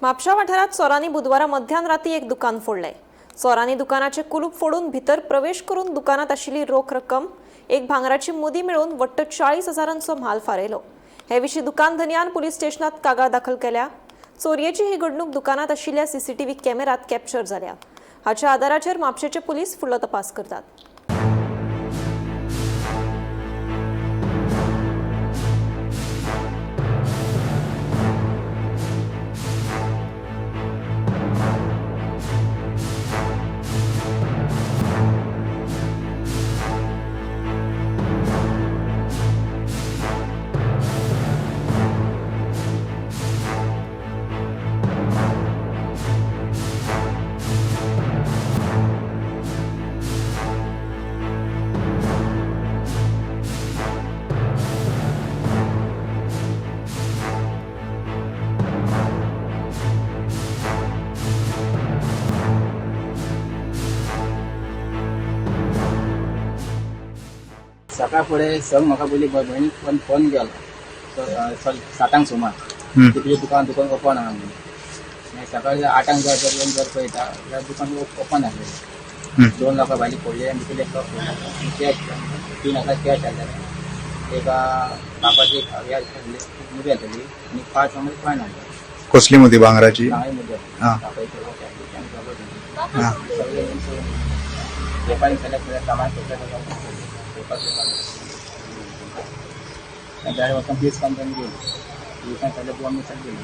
म्हापशा वाठारांत चोरांनी बुधवारा मध्यान राती एक दुकान फोडलें. चोरांनी दुकानाचे कुलूप फोडून भितर प्रवेश करून दुकानात आशिल्ली रोख रक्कम, एक भांगराची मुदी मेळून वट्ट 40,000 म्हाल फारयलो. हे विशीं दुकान धनयान पुलीस स्टेशनात कागाळ दाखल केल्या. चोरयेची ही घडणूक दुकानात आशिल्ल्या सीसीटीव्ही कॅमेऱ्यात कॅप्चर जाल्या. हाच्या आदाराचेर म्हापशेचे पुलीस फुडलो तपास करतात. सकाळ फुडें संग म्हाका पयलीं भयणीक फोन फोन केलो 7 सुमार की तुजें दुकान दुकान ओपन आहा म्हणून. मागीर सकाळी 8 जर जर पळयता जाल्यार दुकान ओपन आसलेलें. 2 लोकां भायली फोडली आनी भितरले एक लोक फोडले. कॅश 3,000 कॅश आसलेले, एका बापाची एक हे आसली मुदी आसलेली आनी 5 समज कॉयन आसले. कसली मुदी? भांगराची? चांगली मुदी आसली. बापायची वॉच आसली आनी सगळें सगळें वेपारी सगळें सगळें सामान सगळें पेपर पेपर वचून पुलीस कंप्लेन केली. पुलिसान सगळें दोन दिसान गेली,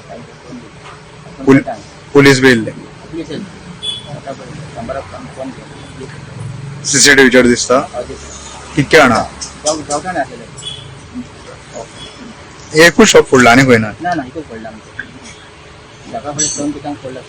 फोन दिलो. पुलीस बी येयल्ले? पुलीस येयली नंबराक फोन केलो. सीसीटीव्हीचेर दिसता? कितके जाणां? दोगांय आसलेले. एकूच शॉप फोडला आनी खंय ना? ना ना, एकूच पडला आमचें. सकाळ फुडें 2 दुकान फोडलं.